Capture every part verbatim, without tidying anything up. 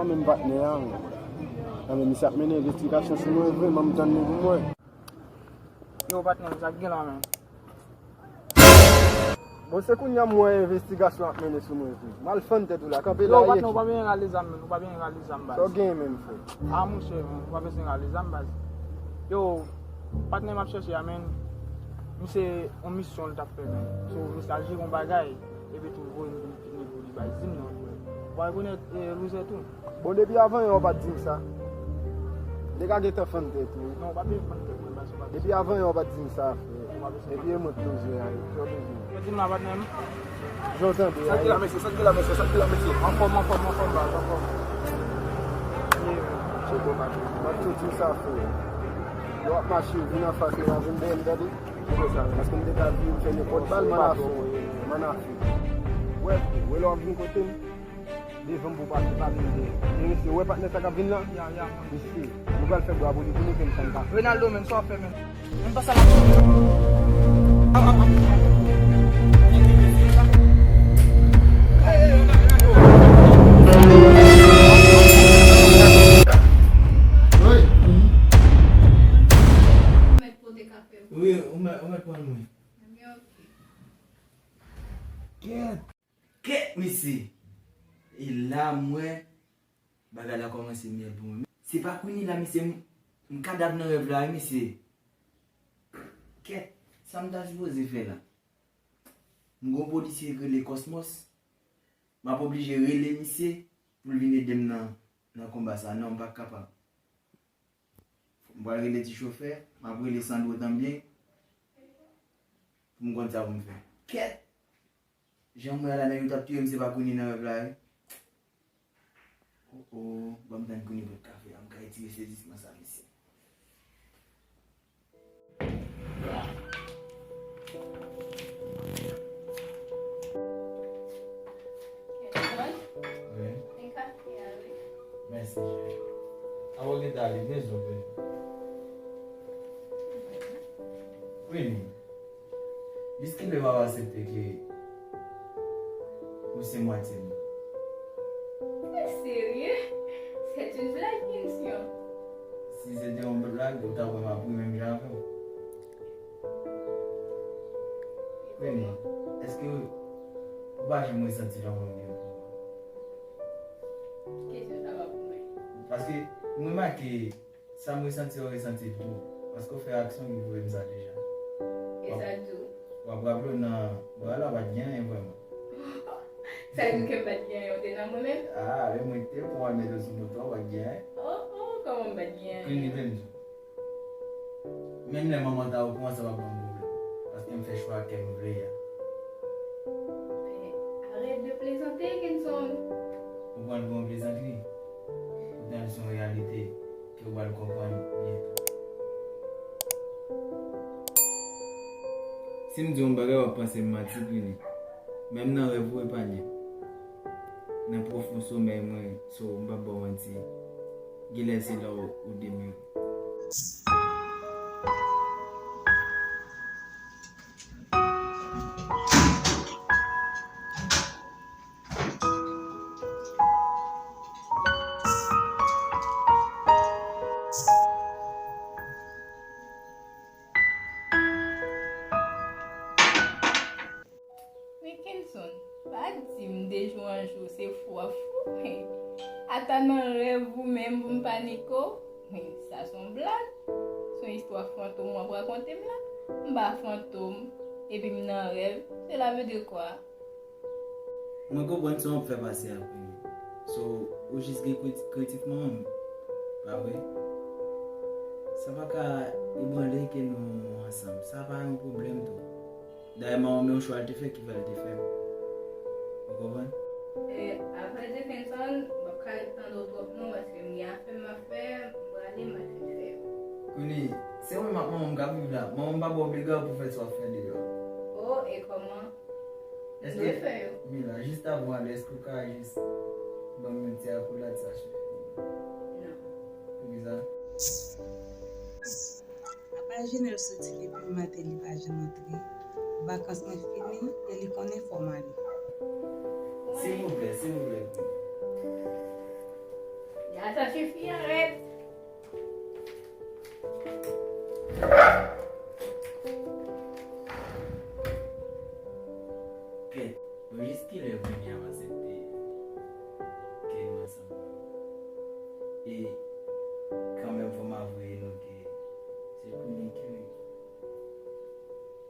Menm patnè a, men. Nan men misye ap mennen envestigasyon sou mwen vre, ban m tann li pou mwen. Yo, patnè m, sa k gen la, men? Bon, se kounye a m wè envestigasyon ap mennen sou mwen vre. M al fann tèt ou la, kanpe la. Yo, patnè, ou pa bezwen rale zam, men. Ou pa bezwen rale zam, baz. Sa w genyen menm, frè? A, monchè, men, ou pa bezwen rale zam, baz. Yo, patnè m ap chèche a, men, misye, yon misyon l t ap fè, men. So, misye al jere yon bagay, epi tou l voye m vin kidnape li, baz. Di m non, frè. Ou pa rekonèt, eh, louzè tou? Bon, depi avan yè w pa t di m sa. Nèg la gentan fann tèt ou. Non, w pa bezwen fann tèt mwen, baz, w pa bezwen. Depi avan yè w pa t di m sa, frè. W pa bezwen. Epi e mwen k louzè a, frè, w bezwen. Yo, di m la, patnè m. Jan w tande a. Sa k gen la, mesye? Sa k gen la, mesye? Sa k gen la, mesye? Anfòm, anfòm, anfòm, baz, anfòm. Tcheke w, patnè. Mwen tou di w sa, frè. Lè w ap mache, vin anfas mwen la, vin dèyè m, tande? Paske m te ka di w m fè nenpòt bal, m ann afè. M ann afè. Wè, wè lè w ap vin kote m. Devan m pou pase pale m de. Men mesye, wè patnè sa k ap vin la? Ya, ya, man. Mesye, nou pral fè bwa pou li, pou nou fè m sa n ka fè. Renaldo, men, sa w ap fè, men? Menm pa sa la. Wi, ou mèt, ou mèt pran mwen. Kèt! Kèt, mesye! E la, m wè bagay la kòmanse mèl pou mwen. Se pa kounye la, mesye, m, m kadav nan rèv la, wi, mesye. Kèt, sa m ta sipoze fè la? M gon polisye k rele Kòsmòs. M ap oblije rele misye pou l vin ede m nan, nan konba sa. Non, m pa kapab. M pral rele ti chofè, m ap rele Sandro tanbyen, pou m konn sa pou m fè. Kèt! Jan m wè a la, nèg yo t ap touye m, se pa kounye nan rèv la, wi. O, o, ban m tann kounye bout kafe a, m ka etire sezisman sa, mesye. Wi. Mèsi, cheri. Avan w kite ale, byen zo, byen. Queenie, jiske lè w ap aksepte ke ou se mwatye m? Ou serye? C'est une blague, Kenson. Si se te yon blag, ou ta wè m ap ri menm jan avè w. Queenie, èske ou pa janm resanti lanmou m gen pou ou? Kesyon sa pa pou mwen. Paske m remake sa m resanti, ou resanti l tou. Paske ou fè aksyon ki pwouve m sa deja. E sa k di w? W ap raple w nan bal la, ou pa t gen anyen vrèman. Sa vle di ke m pa t gen anyen, ou te nan mwen menm? A, men mwen te pran mete w sou moto, ou pa t gen anyen. O, o, kòman m pa t gen anyen? Queenie, tande m di w. Menm lè manman ta okouran, sa p ap ban m pwoblèm. Paske m fè chwa kè m vle a. Men, arrête de plaisanter, Kenson. Ou pran l pou yon plezantri? Poutan se yon reyalite ke w pral konprann byento. Si m di w yon bagay, w ap panse m manti, Queenie. Menm nan rèv ou epanye m. Nan pwofon somèy mwen, so m p ap ba w manti. Genlè se la w, ou demire. Men Kenson, pa di m de jou an jou se fou w ap fou. Ata nan rèv ou menm pou m panike w. Sa se yon blag. Se yon istwa fantom w ap rakonte m la. M pa fantom, epi m nan rèv. Cela veut dire quoi? Mwen konprann sa w ap fè pase a, Queenie. So, ou jis gen krentif manman m, pa vre? Sa pa ka ebranle ke nou ansanm. Sa pa yon pwoblèm tou. Dayè, manman m yon chwa l te fè ki fè l te fè m. Ou konprann? E, avrèdi, Kenson, m p ap ka ret tande w twòp non, paske m gen afè m ap fè, m prale, m al fin fè yo. Queenie, se mwen m ak manman m k ap viv la. Manman m pa ba w obliga pou fè sa w ap fè deyò. O, e kòman? Èske, Mila, jis avan w ale, èske w ka jis ban m yon ti akolad, sa sifi? Non. Poukisa? Apa Jenèl soti depi maten li pa janm antre. Vakans mwen fini e li konnen fò m ale. Silvouplè, silvouplè. Sa, sa sifi an rèd. Kèt, bon, jis kilè Britney ap aksepte ke nou ansanm? E kanmenm, fò m avwe nou ke se Britney ki,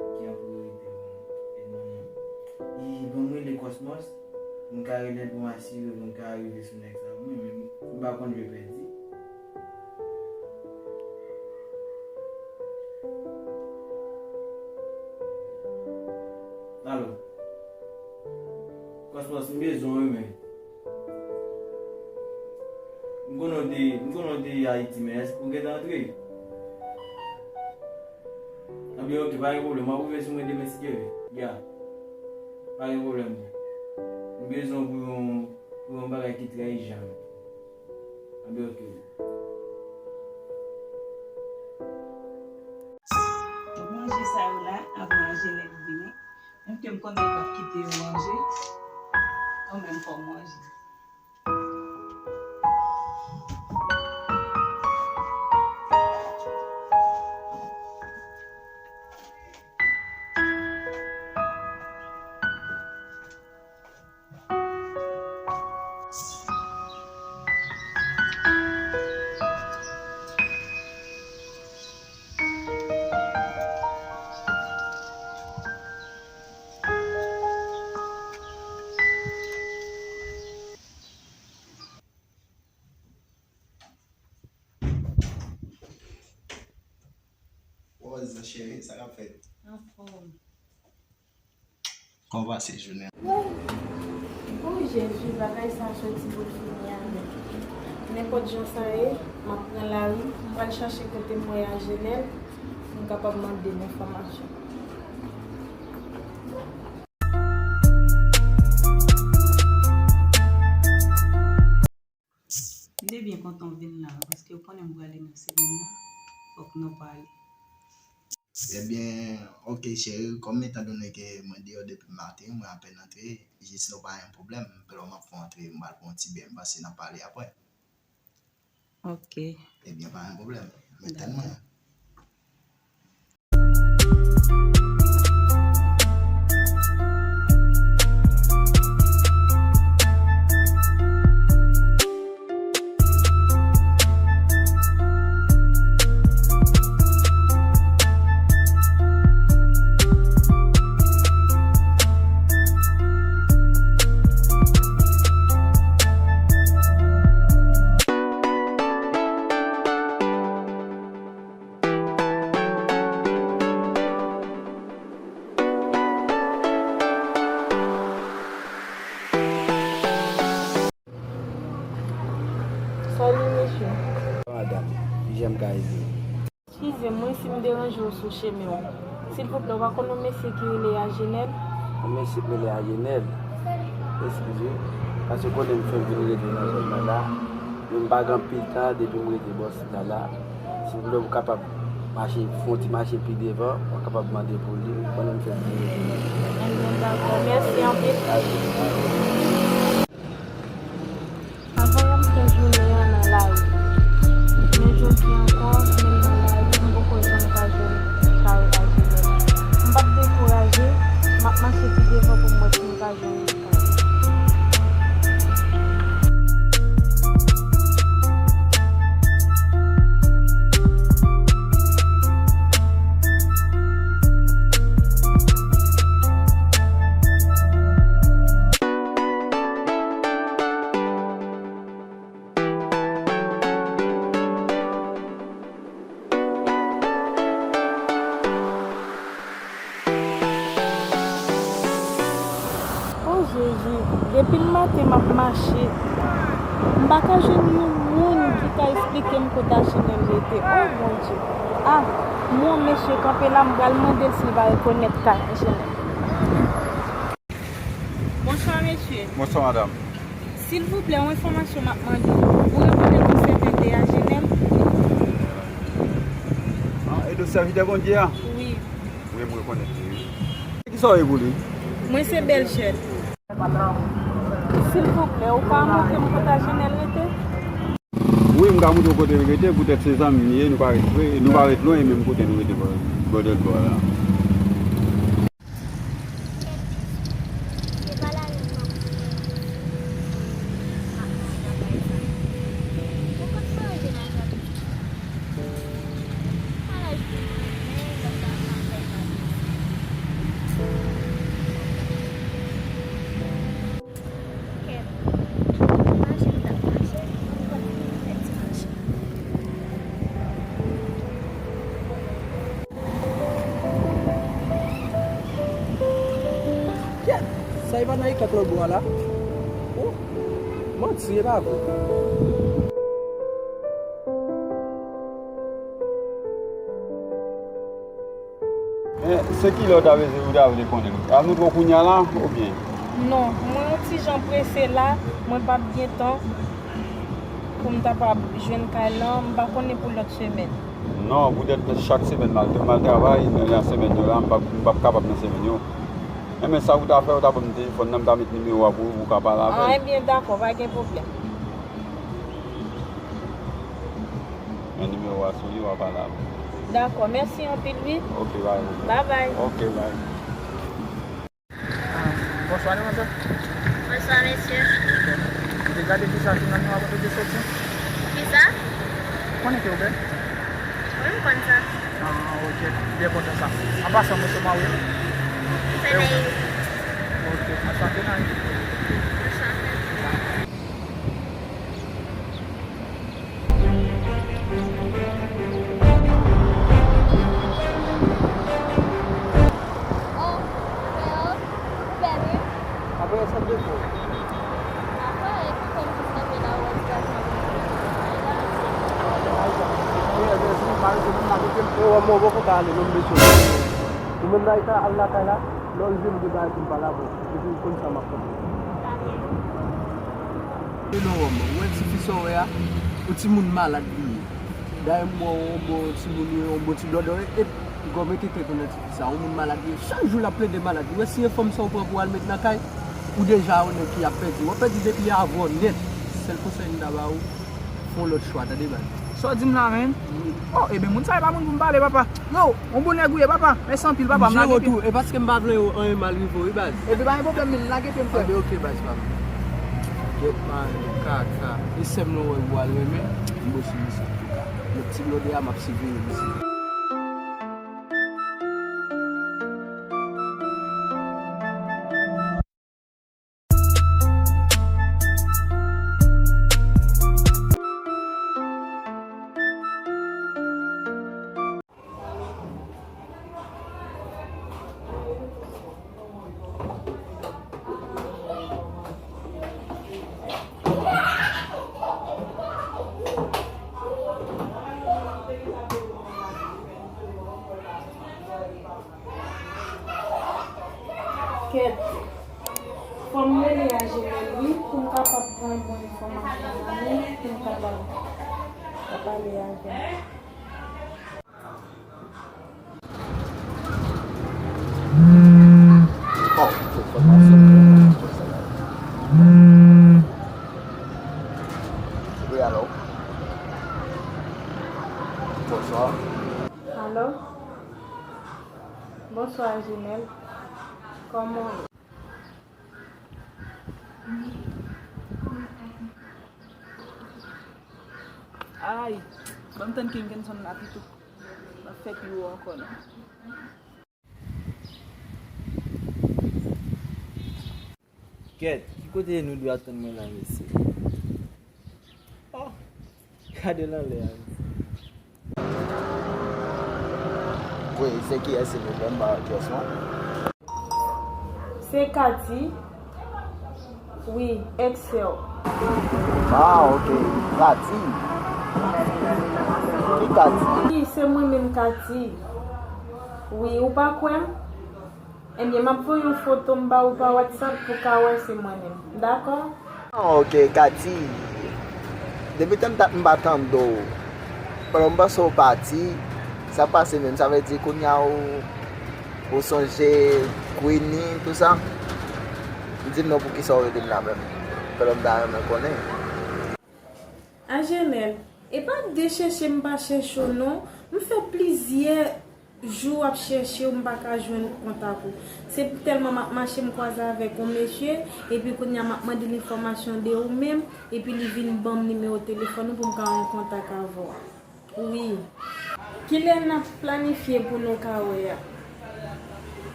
ki an priyorite pou mwen. E non, non. E ban m rele Cosmos, pou m ka rele l pou m asire pou m ka rive sou nèg sa. Mwen menm, m pa konn jwe pèdi. Alo. Cosmos, m bezwen w wi, men. M konnen w te, m konnen w te Ayiti, men èske w gentan antre? Anben, oke, pa gen pwoblèm. W ap rive sou mwen demen, si Dye vle. Ya. Pa gen pwoblèm, non. M bezwen w pou yon, pou yon bagay ki trè ijan. Anben, oke. Manje sa yo la, avan Ajenèl vini. Menm ke m konnen l p ap kite yo manje, kanmenm fò m manje. Rose, cheri, sa k ap fèt? Anfòm. Kòman w pase jounen an? O Jezi, bagay sa soti pou l fini avèk. Nenpòt jan sa ye, m ap pran lari, m pral chache kote m wè Ajenèl, pou m kapab mande l enfòmasyon. M te byen kontan w vin la, paske w konnen m prale nan semèn nan, fòk nou pale. Ebyen, oke, cheri, kòm etandone ke mwen deyò depi maten, mwen apèn antre, jis nou pa gen pwoblèm, m pral, m ap fè w antre, m pral pran yon ti bèy, m panse n ap pale apre. Oke. Ebyen, pa gen pwoblèm, men tann mwen. Salut, mesye. Madanm, kijan m ka ede w? Eskize mwen si m deranje w sou chemen w. Silvouplè, w pa konn yon mesye ki rele Ajenèl? Yon mesye ki rele Ajenèl? Eskize, paske w konnen m fenk vin rete nan zòn nan la. Men m pa gen anpil tan depi m rete bò sila la. Silvouplè, ou kapab mache, fè yon ti mache pi devan, ou kapab mande pou li, ou konnen m fenk vin rete nan zòn nan. Ebyen, dakò. Mèsi anpil. Travay la m fè jounen an nan lari. Men jodi ankò, menm nan lari, m poko janm ka jwenn kay Ajenèl. M p ap dekouraje, m ap mache pi devan pou m wè si m ka jwenn yon kay. O Jezi, depi l maten m ap mache, m pa ka jwenn yon moun ki ka esplike m kote Ajenèl rete. O Bondye! A, m wè yon mesye kanpe la, m pral mande l si l pa rekonèt kay Ajenèl. Bonswa, mesye. Bonswa, madanm. Silvouplè, yon enfòmasyon m ap mande. Ou rekonèt yon sèten Dé Ajenèl? Ah, e nou sèvitè Bondye a? Wi. Wi, m rekonèt li, wi. Kisa w ye pou li? Mwen se Bèlchèt. Silvouplè, ou ka montre m kote Ajenèl rete? Wi, m ka montre w kote l rete, poutèt se zanmi m ye, nou pa ret pre, nou pa ret lwen, menm kote nou rete, bò, bò de bò la. Kèt. Mache m t ap mache, m konn fè ti mache. Kèt! Sa e pa nan ekòt lòt bò a la? Oh! Manti, e pa vre. Men, se kilè w ta vle, ou ta vle konnen? A nou twò kounye a la, oubyen? Non, mwen yon ti jan prese la, mwen p ap gen tan pou m ta pa jwenn kay lan, m pa konnen pou lòt semèn. Non, poutèt chak semèn m al, m al travay, nan, nan semèn yo la, m p ap, m p ap kapab nan semèn yo. Enben, sa ou ta fè, ou ta ban m telefòn nan, m ta met nimewo a pou ou, pou w ka pale avè l. Ah, enben, dakò, pa gen pwoblèm. Men nimewo a sou li, w a pale avè l. Dakò, mèsi anpil, wi. Ok, bye. Bye bye. Ok, bye. Ah, bonswa, demwazèl. Bonswa, mesye. Ok. Ou te gade kisa jounan nou a kote te soti? Kisa? Konnen ke ou bèl? Wi, m konn sa. Ah, ok. Byen kontan sa. An pasan, mwen se Mario. Se Naïve. Ok, anchante, Naïve. Anchante. Oh, Theo, ou bèl, wi. Apre sa, de fo. Apre, epi kòm tout kanpe la, ou wè ti gason an vin vin la, mesye. Wi, mesye, pa rete menm la, mesye, ou wè mwen, mwen poko ka ale, non, mesye. Ou menm la, al lakay la, lè w rive, m gen bagay pou m pale avè w. Epi, ou konn sa m ap fè. Pa gen. E non, wè, ou wè ti fi sa w wè a, yon timoun malad li ye. Dayè, m wè w, yon bon timoun, yon bon ti blòdò, e, e, gòm mete tèt ou nan ti fi sa, yon moun malad li ye. Chak jou l ap plede malad. Ou wè si e fanm sa w pran pou w al met nan kay, ou deja yon nèg ki ap pèdi. W ap pèdi depi avè w nèt. Sèl konsèy m ta ba ou, fè yon lòt chwa, tande, baz. Sa w di m la, menm? Wi. Oh, ebyen, moun sa yo pa moun pou m pale, papa. Yo, yon bon nèg ou ye, papa. Mèsi anpil, papa. M lage pye. Tou, e paske m pa vle yo anyen mal rive w, wi, baz. Epi pa gen pwoblèm, men lage pye m, frè. Anben, ok, baz pa m. Yèt, man, kaka. E sè m nan wè w al renmen. M bosye misye, antouka. Lè ti blòdè a, m ap siveye misye. Kèt. Fò m rele a Gmail, wi, pou m kapab pran bon enfòmasyon nan men l, pou m kapab, kapab pale avè l. Wi, alo. Bonswa. Alo. Bonswa, Gmail. Kòman w ye? Ay, ban m tann King Kenson la pito. M ap fè pi wo ankò non. Kèt, ki kote nou dwe atann mwen la, mesye? Oh, gade l anlè a, mesye. Wi, se kiyès, silvouplè? M pa wè kiyès, non. Se Katy. Wi, èks sè w. Ah, ok. Katy. Ki Katy? Wi, se mwen menm, Katy. Wi, ou pa kwè m? Ebyen, m ap voye yon foto m ba ou pa WhatsApp pou w ka wè se mwen menm. Dakò? Ah, ok, Katy. Depi tan m t ap, m pa tande w. Pandan m panse w pati, sa pase menm? Sa vle di kounye a ou, ou sonje Queenie, tout sa? Di m non, poukisa w rele m la menm? Pandan m ta renmen konnen. Ajenèl, e pa de chèche m pa chèche w non. M fè plizyè jou ap chèche w, m pa ka jwenn kontak ou. Se tèlman m ap mache, m kwaze avèk yon mesye, epi kounye a m ap mande l enfòmasyon de ou menm, epi li vin ban m nimewo telefòn ou pou m ka an kontak avè w. Wi. Kilè n ap planifye pou nou ka wè a?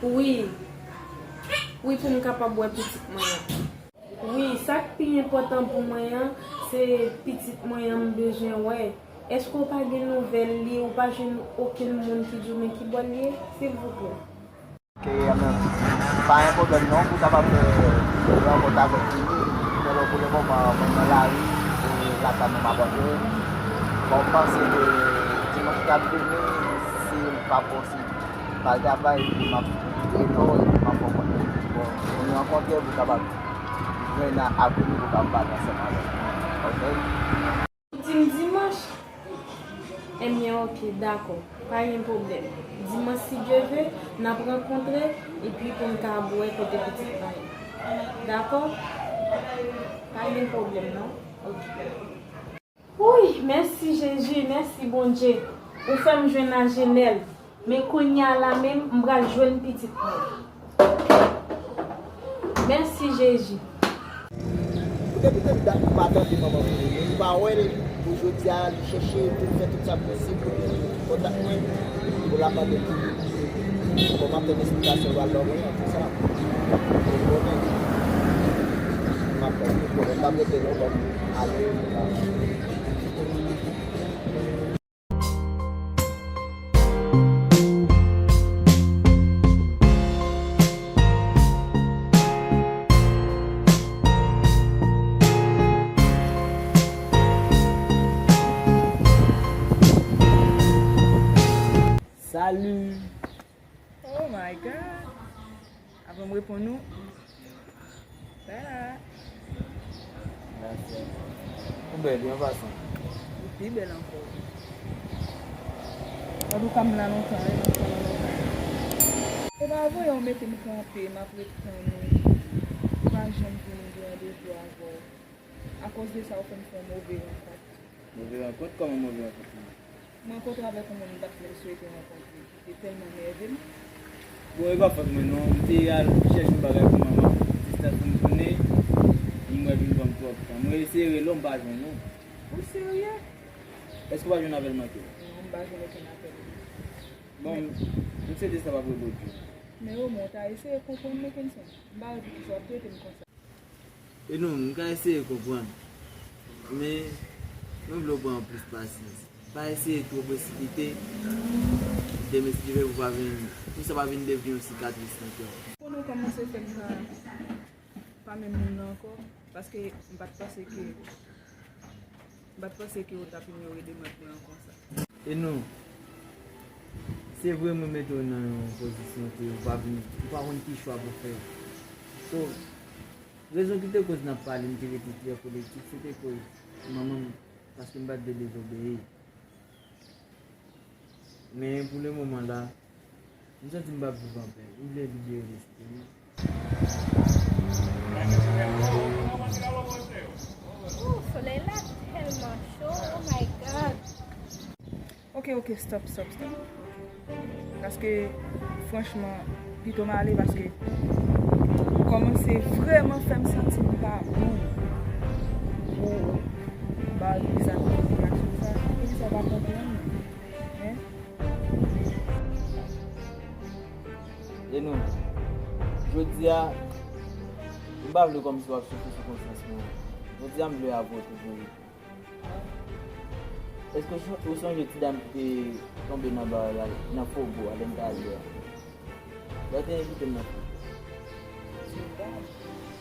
Wi. Wi, pou m kapab wè pitit mwen an. Wi, sa k pi enpòtan pou mwen an, se pitit mwen an m bezwen wè. Èske w pa gen nouvèl li, ou pa jwenn okenn moun ki di w men ki bò l ye, silvouplè? Ok, anben, pa gen pwoblèm non, pou kapab, euh, rankontre avèk li, men pou le moman, mwen nan lari, e lakay mwen m ap antre. Bon, m panse ke dimanch k ap vini, si l pa posib, m al travay, epi m ap rele w, epi m ap fè w konnen. Bon, pou nou rankontre, pou kapab jwenn a, avni pou kapab pale ansanm avèk mwen. Ok? Ou di m dimanch? Ebyen, ok, dakò. Pa gen pwoblèm. Dimanch, si Dye ve, n ap rankontre, epi pou n ka wè kote pitit mwen ye. Dakò? Pa gen pwoblèm, non? Ok. Wouy, mèsi Jezi, mèsi Bondye. Ou fè m jwenn Ajenèl. Men kounye a la menm, m pral jwenn pitit mwen. Mèsi Jezi. Depi kèk dat m pa tande manman m, m pa wè l. Pou jodi a, li chèche, li fè tout sa posib pou li kontak mwen, pou l ap mande m pou li. Bon, m ap tann esplikasyon l pral ban mwen an, tout sa. Pou m konnen. M ap tann li, bon, m p ap rete lontan. Ale. Salut! Oh my God! Avan m reponn ou, Bèl. Ou bèl wi, an pasan. Ou pi bèl ankò. Antouka, m la lontan, wi, lontan, lontan. E pa vre, ou mete m kanpe, m ap ret tann ou. Ou pa janm vini gen randevou avè w. Akoz de sa, ou fè m fè yon move rankont. Move rankont? Kòman move rankont lan? M rankontre avèk yon moun m pa t menm swete rankontre, ki te tèlman nève m. Bon, e pa fòt mwen non, m te al chèche yon bagay pou manman m, distans pou m tounen, m wè vin pran m twòp tan. Mwen eseye rele w, m pa jwenn ou. Ou serye? Èske w pa jwenn apèl manke? Non, m pa jwenn okenn apèl. Bon, m swete sa p ap rebote. Men omwen w ta eseye konprann mwen, Kenson. M pa wè poukisa w ap trete m konsa. E non, m ka eseye konprann. Men, mwen vle w pran plis pasyans. Pa eseye twò presipite. Demen, si Dye vle, pou pa vin, pou sa pa vin devni yon sikatris nan kè w. Konnen w kòmanse fè m pa, pa menm moun nan ankò, paske m pa t panse ke M pa t panse ke w t ap inyore demann mwen an konsa. E non, se vre mwen mete w nan yon pozisyon ke ou pa vin, ou pa konn ki chwa pou fè. So, rezon ki te koz n ap pale, m te rete trè kolektif, se te koz manman m, paske m pa t vle dezobeyi. Men pou le moman la, m santi m p ap viv anpè. M vle libere lespri m. Ooh, solèy la tèlman cho, oh my God. Ok, ok, stop, stop, stop. Paske, franchman, pito m ale paske ou kòmanse vrèman fè m santi m pa bon. Ou ba l sa, reyaksyon sa, poukisa w pa konprann? Hein? E non, jodi a, m pa vle kòmsi w ap soufri sou konsyans mwen. Jodi a, m vle avè w tou verite. Èske w son-, ou sonje ti dam ki te tonbe nan ba la, nan Fobo a, lè m t ale a? Lè w te envite m nan Fobo. Ti dam?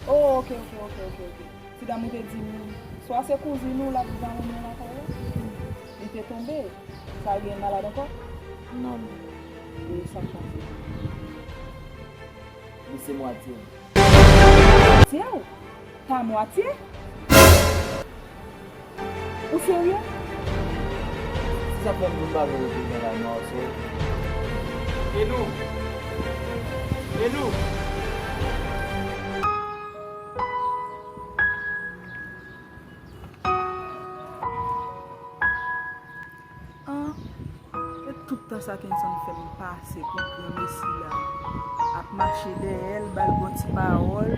Oh, ok, ok, ok, ok, ok. Ti dam ou te di m, swa se kouzin ou l ap zanmi mwen lakay la. Li te tonbe. Sa l gen malad ankò? Non, non. E sa k pase? Li se mwatye m. Mwatye w? Ta mwatye? Ou serye? Se sa k fè m di m pa vle rete nan lanmò, so. E nou? E nou? Sa Kenson fè m pase pou granmesi la. Ap mache dèyè l, ba l bon ti pawòl,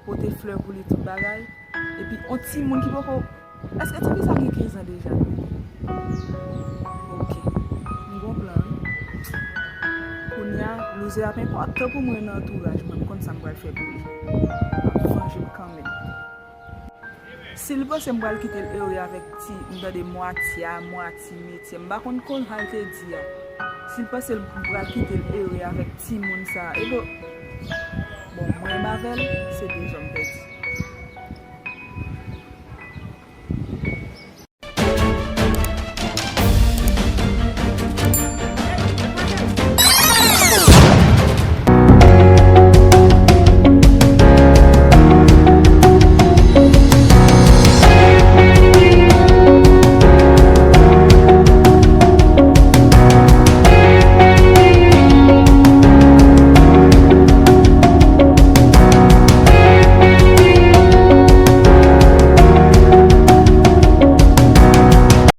pote flè pou li, tout bagay. Epi on timoun ki poko... Èske tifi sa gen kenz an deja? Ok. M gon plan, wi. Kounye a, louzè ap enpòtan pou mwen nan antouraj mwen. M konn sa m pral fè pou li. M ap vanje m kanmenm. Si l panse m pral kite l ere avèk ti, m tande mwatye a mwatye metye, m pa konn kon sa l te di a. Si l panse m pral kite l ere avèk timoun sa a, edo, bon, mwen m avè l, se de zòm pèdi.